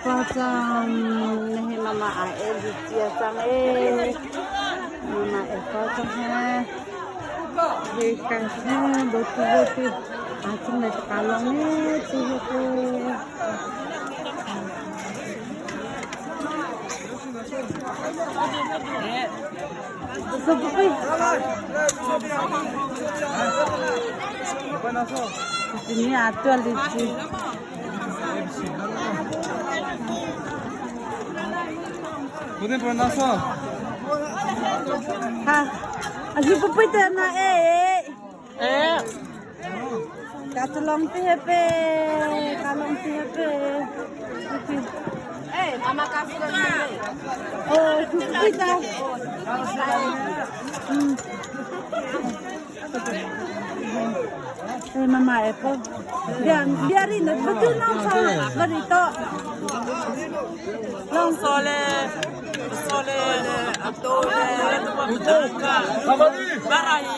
Pa cang nihin mama ai el cia cang ee. Mama el pa cang he. Hi kan he botu botu a chung le ka long e chi he ku. Ini atual di Ha, azu pupui te na e. Eh. Ka tulong ti hepe, ka long ti hepe. Eh, mama kasih Oh, pupui ta. Eh, mama apple. Biar biarin betul nong sa beri to. Long Sole, sole, atole, barahi,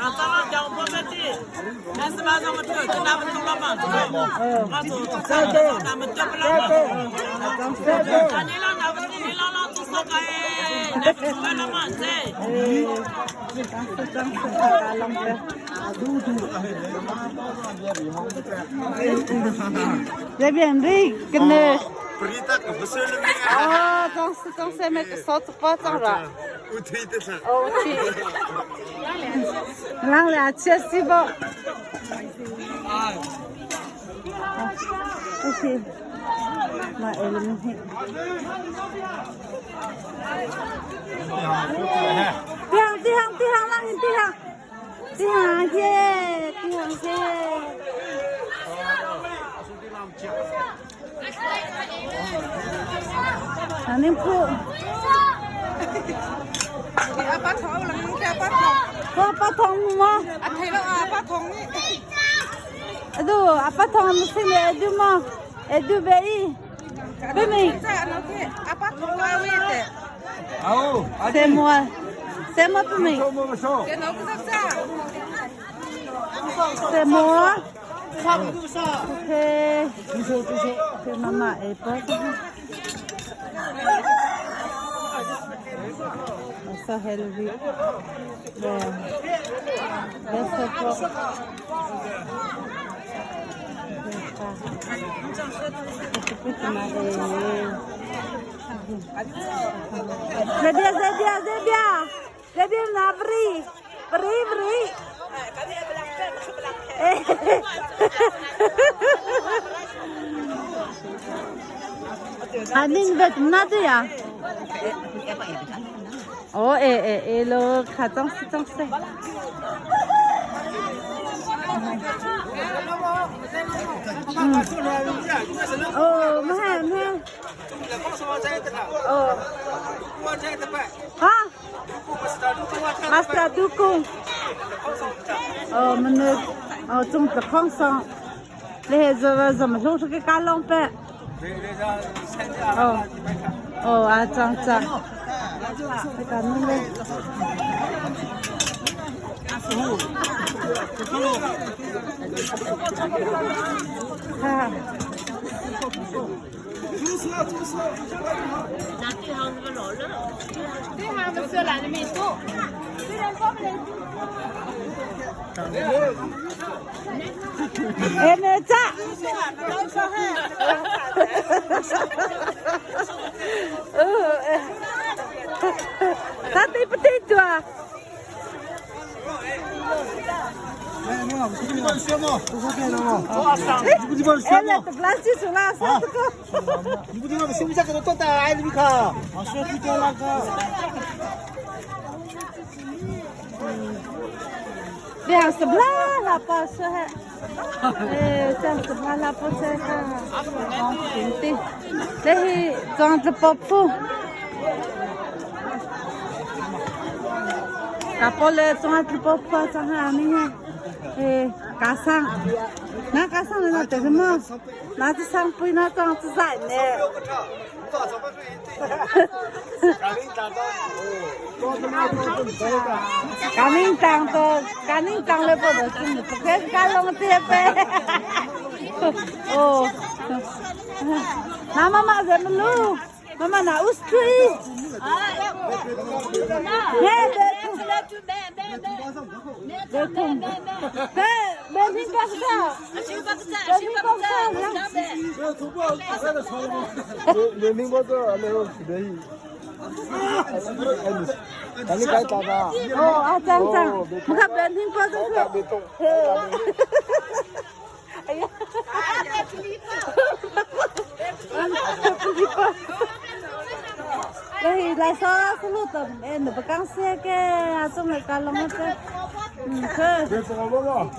ratala jang pometi. Nasi bahasa betul, kita betul lama. Masuk, kita betul lama. Anila na nila la tu soka eh, na lama se. Eh, tang sa long pe. Dia biar ri kena. Berita kebetulan ni. Oh, tang sa tang sa me so tu pa tang ra. Utui tu. Oh, ti. Lang la che si bo. Okay. Ma elim hi. Tihang tihang tihang lang tihang. Tihang ye, tihang ye. Aning phu. Apa thong lang ke apa thong? Ko pa thong mo. Athai lo apa thong ni? Aduh, apa thong mesti le edu mo. Edu bei. Bemi. Sa ano ke apa thong la wi te. Au. Semua. Semua bemi. Ke no ku sa. Semua. Okay. Okay, mama apple. So healthy. Yeah. That's so cool. Zebia, Zebia, Zebia. Zebia na beri. Beri, beri. Eh. Aning bet na tu ya? Oh, eh, eh, eh, lo, kacang si, cang si. Oh, mahal, mahal. Oh. Ha? Master dukung. Oh, menurut oh, 种子矿上，那是怎么说是个干浪费？哦哦啊，这这，这个弄的。哈。哎，那咋？他对不对着？哎，那不拉几手啦，啥子个？两十啦，老包说还，哎，这十啦老包说哈，对对，这是装子包铺。Ka pole cunga tlipo phua cang ha ni he. E ka sang. Na ka sang na te mo. Na ti sang pui na tong ti zai ne. Ka ning tang to ka ning tang le po do sin ni ke ka long te pe. Oh. Na mama ze mlu. Mama na ustri. He be tu. Be tu. Be be ning ka sa. Be ning ka sa. 你我这那个是的，哎，你该咋的？哦，啊，这样这样，我看别听过这个。别动。哎呀！来来说是路的，哎，你不刚说个，啊，总来干了么子？嗯，去。别动我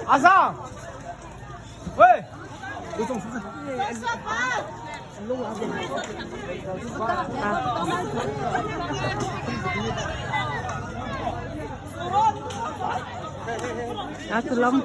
阿桑，喂，别动，啊，是浪的。